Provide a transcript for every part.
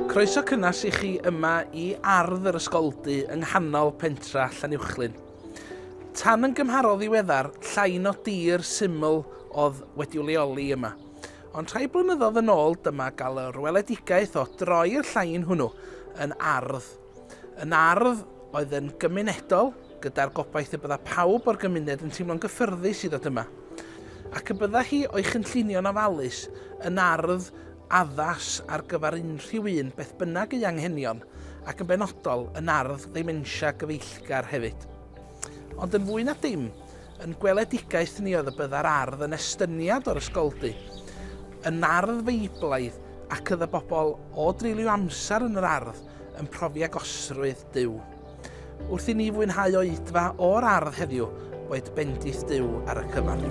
Croeso cynnes i chi yma i ardd yr ysgoldy yng nghanol pentra Llanuwchllyn. Tan yn gymharol ddiweddar, llain o dir syml oedd wedi'w leoli yma. Ond rhai blynyddoedd yn ôl dyma gael yr weledigaeth o droi'r llain hwnnw yn ardd. Yn ardd oedd yn gymunedol, gyda'r gobaith y bydda pawb o'r gymuned yn teimlo'n gyffyrddus i ddod yma, ac y bydda hi o'i chynllunio'n ofalus yn ardd addas ar gyfer unrhyw un beth bynnag ei anghenion, ac yn benodol yn ardd ddementia gyfeillgar hefyd. Ond yn fwy na dim, yn gweledigaeth ni oedd y bydda'r ardd yn estyniad o'r ysgoldy, yn ardd feiblaidd ac y bobl o dreulio amser yn yr ardd yn profi agosrwydd Duw. Wrth i ni fwynhau oedfa o'r ardd heddiw, boed bendith Duw ar y cyfan.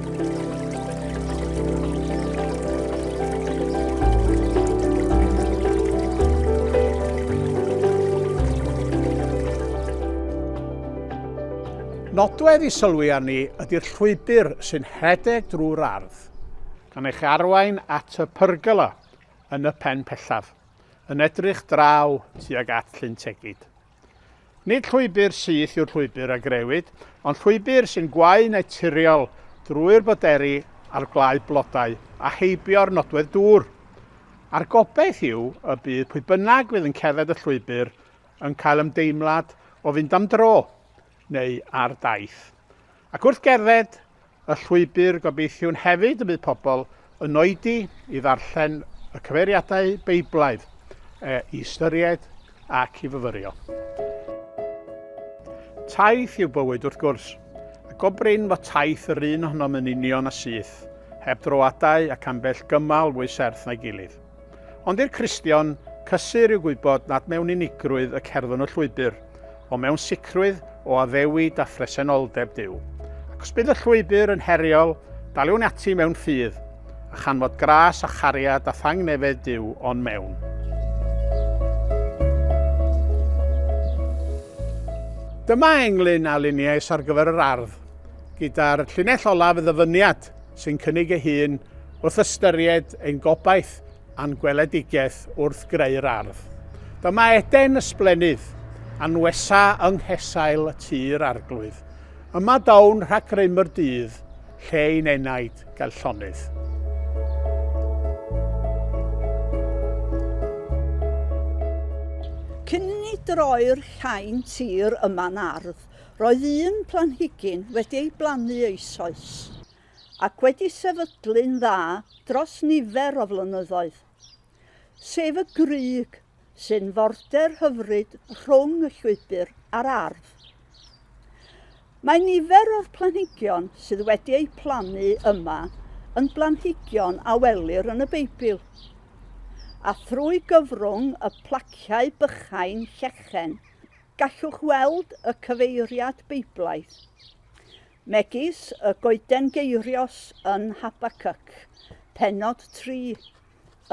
Nodwedd i sylwi arni ydy'r llwybr sy'n rhedeg drwy'r ardd, gan eich arwain at y pergola yn y pen pellaf, yn edrych draw tuag at Llyn Tegid. Nid llwybr syth yw'r llwybr a grëwyd, ond llwybr sy'n gwau naturiol drwy'r boderi a'r gwlau blodau a heibio'r nodwedd dŵr. A'r gobaith yw y bydd pwy bynnag fydd yn cerdded y llwybr yn cael ymdeimlad o fynd am dro neu ar daith. Ac wrth gerdded y llwybr gobeithiwn hefyd y bydd pobl yn oedi i ddarllen y cyfeiriadau Beiblaidd i ystyried ac i fyfyrio. Taith yw bywyd wrth gwrs, a go brin fod taith yr un ohonom yn union a syth, heb droadau ac ambell gymal fwy serth na'i gilydd. Ond i'r Cristion, cysur yw gwybod nad mewn unigrwydd y cerddwn y llwybr, ond mewn sicrwydd o addewid a phresenoldeb Duw. Ac os bydd y llwybr yn heriol, daliwn ati mewn ffydd, a chanfod gras a chariad a thangnefedd Duw o'n mewn. Dyma englyn a luniais ar gyfer yr ardd, gyda'r llinell olaf y ddyfyniad sy'n cynnig ei hun wrth ystyried ein gobaith a'n gweledigaeth wrth greu'r ardd. Dyma Eden ysblennydd, anwesa yng nghesail tŷ'r Arglwydd. Yma down rhag grym yr dydd, lle i'n enaid gael llonydd. Cyn i ni droi'r llain tir yma'n ardd, roedd un planhigyn wedi ei blannu eisoes. ac wedi sefydlu'n dda dros nifer o flynyddoedd, sef y grug sy'n forder hyfryd rhwng y llwybr a'r ardd. Mae nifer o'r planhigion sydd wedi eu plannu yma yn blanhigion a welir yn y Beibl, a thrwy gyfrwng y placiau bychain llechen gallwch weld y cyfeiriad Beiblaidd. Megis y goeden geirios yn Habacuc, pennod 3,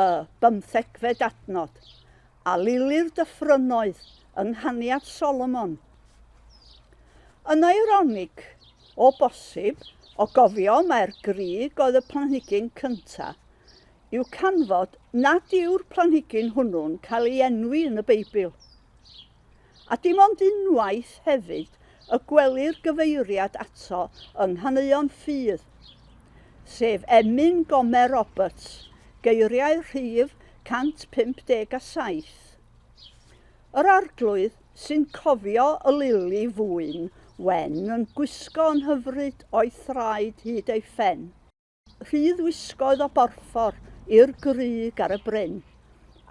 y bymthegfed adnod, a lili'r dyffrynnoedd yng nghaniad Solomon. Yn eironig, o bosib, o gofio mai'r grug oedd y planhigyn cyntaf, yw canfod nad yw'r planhigyn hwnnw'n cael ei enwi yn y Beibl. A dim ond unwaith hefyd y gwelir gyfeiriad ato yng Nghaneuon Ffydd, sef emyn Gomer Roberts, geiriau rhif 157. Yr Arglwydd sy'n cofio y lili fwyn wen yn gwisgo yn hyfryd o'i thraed hyd ei phen. Rhydd wisgoedd o borffor i'r grug ar y bryn,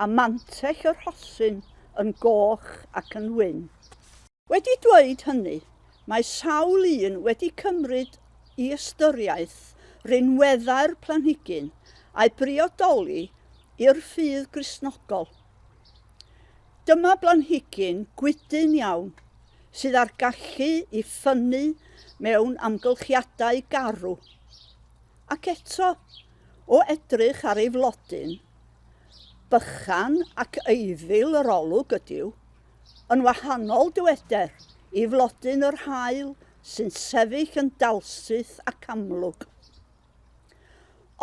a mantell y rhosyn yn goch ac yn wyn. Wedi dweud hynny, mae sawl un wedi cymryd i ystyriaeth rinweddau'r planhigyn a'i briodoli i'r ffydd Gristnogol. Dyma blanhigyn gwydn iawn, sydd â'r gallu i ffynnu mewn amgylchiadau garw. Ac eto, o edrych ar ei flodyn, bychan ac eiddil yr olwg ydyw, yn wahanol, dyweder, i flodyn yr haul sy'n sefyll yn dalsyth ac amlwg.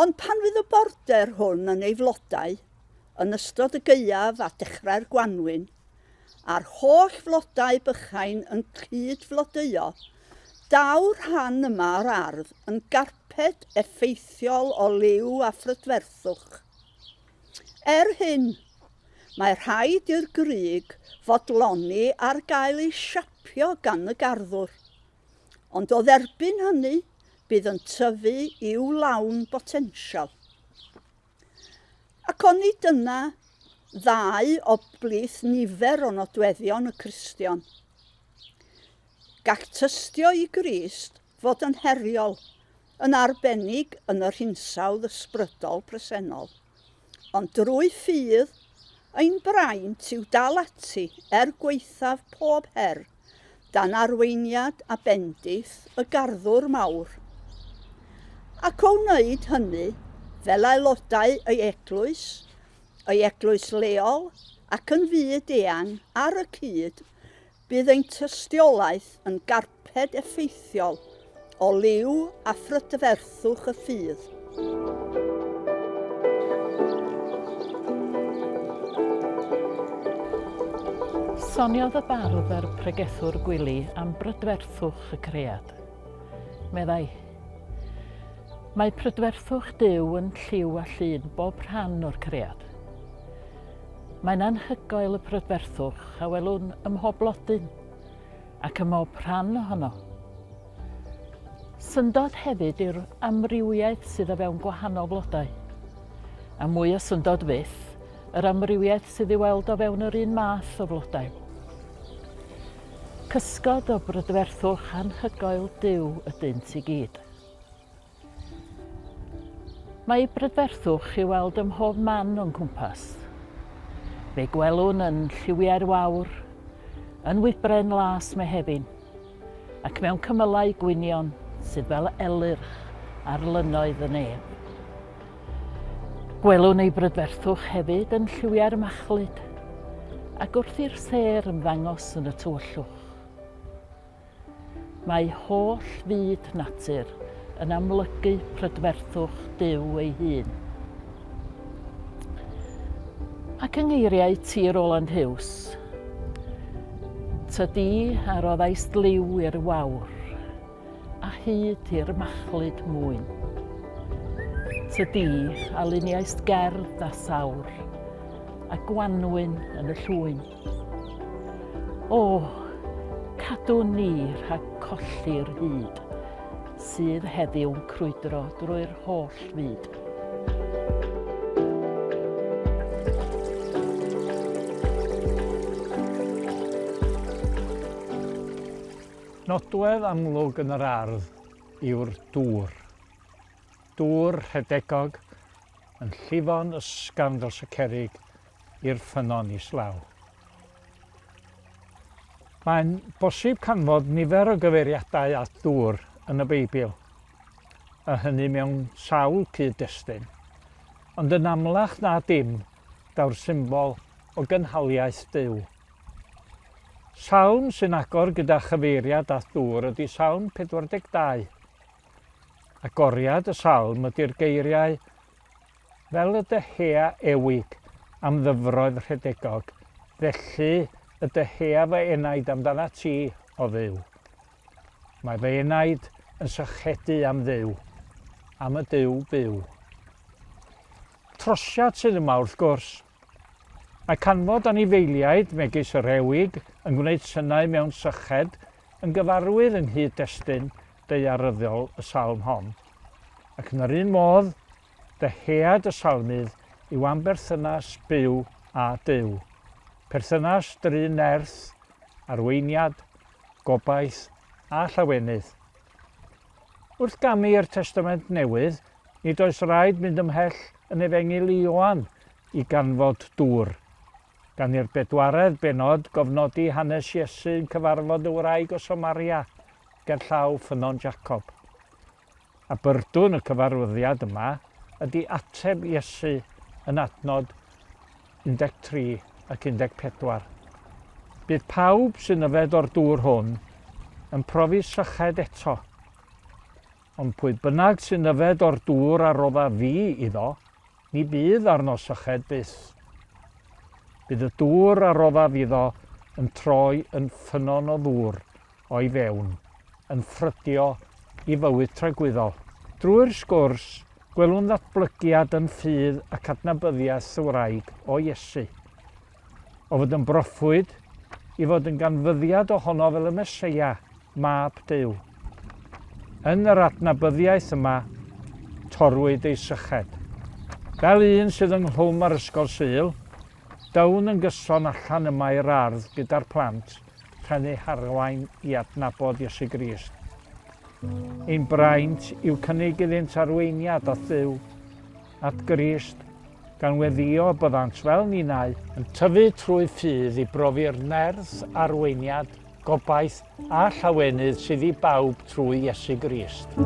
Ond pan fydd y border hwn yn ei flodau, yn ystod y gaeaf a dechrau'r gwanwyn, a'r holl flodau bychain yn cyd-flodeuo, daw'r rhan yma o'r ardd yn garped effeithiol o liw a phrydferthwch. Er hyn, mae rhaid i'r grug fodloni ar gael ei siapio gan y garddwr. Ond o dderbyn hynny, bydd yn tyfu i'w lawn botensial. Ac onid dyna ddau o blith nifer o nodweddion y Cristion? Gall tystio i Grist fod yn heriol, yn arbennig yn yr hinsawdd ysbrydol presennol. Ond drwy ffydd, ein braint yw dal ati er gwaethaf pob her dan arweiniad a bendith y Garddwr Mawr. Ac o wneud hynny, fel aelodau ei eglwys, ei eglwys leol ac yn fyd eang ar y cyd, bydd ein tystiolaeth yn garped effeithiol o liw a phrydferthwch y ffydd. Soniodd y bardd a'r pregethwr Gwili am brydferthwch y cread. Meddai, Mae prydferthwch Duw yn lliw a llun bob rhan o'r cread. Mae'n anhygoel y prydferthwch a welwn ym mhob blodyn, ac ym mhob rhan ohono. Syndod hefyd yw'r amrywiaeth sydd o fewn gwahanol flodau. A mwy o syndod fyth, yr amrywiaeth sydd i'w weld o fewn yr un math o flodau. Cysgod o brydferthwch anhygoel Duw ydynt i gyd. Mae ei brydferthwch i'w weld ym mhob man o'n cwmpas. Fe gwelwn yn lliwiau'r wawr, yn wybren las Mehefin, ac mewn cymylau gwynion sydd fel elyrch ar lynnoedd y nef. Gwelwn ei brydferthwch hefyd yn lliwiau'r machlud, ac wrth i'r sêr ymddangos yn y tywyllwch. Mae holl fyd natur yn amlygu prydferthwch Duw ei hun. Ac yng ngeiriau T. Roland Huws, Tydi a roddaist liw i'r wawr, a hyd i'r machlud mwyn. Tydi a luniaist gerdd a sawr, a gwanwyn yn y llwyn. O, cadw ni rhag colli'r hyd sydd heddiw'n crwydro drwy'r holl fyd. Nodwedd amlwg yn yr ardd yw'r dŵr. Dŵr rhedegog yn llifo'n ysgafn dros y cerrig i'r ffynnon islaw. Mae'n bosib canfod nifer o gyfeiriadau at ddŵr yn y Beibl, a hynny mewn sawl cyd-destun, ond yn amlach na dim daw'r symbol o gynhaliaeth Duw. Salm sy'n agor gyda chyfeiriad at ddŵr ydy Salm 42. Agoriad y salm ydy'r geiriau Fel y dyhea ewig am ddyfroedd rhedegog, felly y dyhea fy enaid amdanat ti, O Dduw. Mae fy enaid yn sychedu am Dduw, am y Duw byw. Trosiad sydd yma, wrth gwrs. Mae canfod anifeiliaid, megis yr ewig, yn gwneud synau mewn syched, yn gyfarwydd yng nghyd-destun daearyddol y salm hon. Ac yn yr un modd, dyhead y salmydd yw am berthynas byw â Duw. Perthynas dru nerth, arweiniad, gobaith a llawenydd. Wrth gamu i'r Testament Newydd, nid oes raid mynd ymhell yn Efengyl Ioan i ganfod dŵr. Gan i'r bedwaredd bennod gofnodi hanes Iesu yn cyfarfod y wraig o Samaria gerllaw ffynnon Jacob. A byrdwn y cyfarwyddiad yma ydy ateb Iesu yn adnod 13 ac 14. Bydd pawb sy'n yfed o'r dŵr hwn yn profi syched eto. Ond pwy bynnag sy'n yfed o'r dŵr a rodda fi iddo, ni bydd arno syched byth. Bydd y dŵr a roddaf iddo yn troi yn ffynnon o ddŵr o'i fewn, yn ffrydio i fywyd tragwyddol. Drwy'r sgwrs, gwelwn ddatblygiad yn ffydd ac adnabyddiaeth y wraig o Iesu. O fod yn broffwyd i fod yn ganfyddiad ohono fel y Meseia, Mab Duw. Yn yr adnabyddiaeth yma, torrwyd ei syched. Fel un sydd ynghlwm â'r Ysgol Sul, down yn gyson allan yma i'r ardd gyda'r plant, tra'n eu harwain i adnabod Iesu Grist. Ein braint yw cynnig iddynt arweiniad at Dduw, at Grist, gan weddïo y byddant, fel ninnau, yn tyfu trwy ffydd i brofi'r nerth, arweiniad, gobaith a llawenydd sydd i bawb trwy Iesu Grist.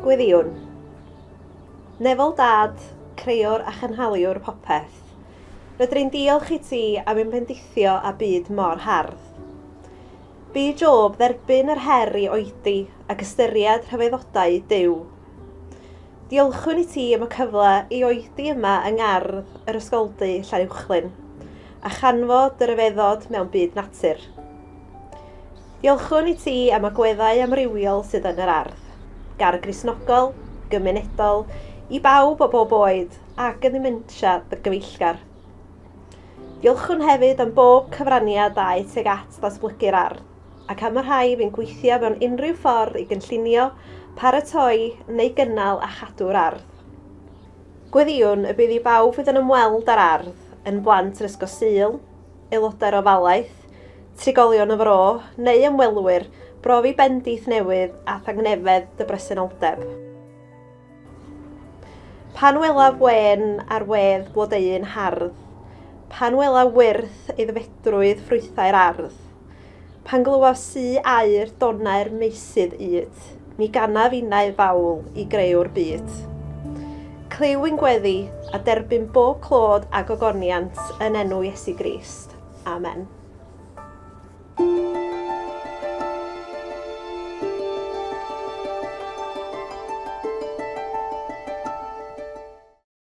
Gweddïwn. Nefol Dad, Creor a Chynhaliwr popeth, rydyn ni'n diolch i ti am ein bendithio â byd mor hardd. Bu i Job dderbyn yr her i oedi ac ystyried rhyfeddodau Duw. Diolchwn i ti am y cyfle i oedi yma yng ngardd yr Ysgoldy Llanuwchllyn, a chanfod dy ryfeddod mewn byd natur. Diolchwn i ti am agweddau amrywiol sydd yn yr ardd, gardd Gristnogol, gymunedol, i bawb o bob oed ac yn ddementia gyfeillgar. Diolchwn hefyd am bob cyfraniad ddaeth tuag at ddatblygu'r ardd, ac am y rhai fu'n gweithio mewn unrhyw ffordd i gynllunio, paratoi neu gynnal a chadw'r ardd. Gweddïwn y bydd i bawb fydd yn ymweld â'r ardd, yn blant yr Ysgol Sul, aelodau'r Ofalaeth, trigolion y fro, neu ymwelwyr, brofi bendith newydd a thangnefedd dy bresenoldeb. Pan welaf wên ar wedd blodeuyn hardd, Pan welaf wyrth aeddfedrwydd ffrwythau'r ardd, Pan glywaf su aur donau'r meysydd ŷd, Mi ganaf innau fawl i greuwr byd. Clyw ein gweddi, a derbyn bob clod a gogoniant yn enw Iesu Grist. Amen.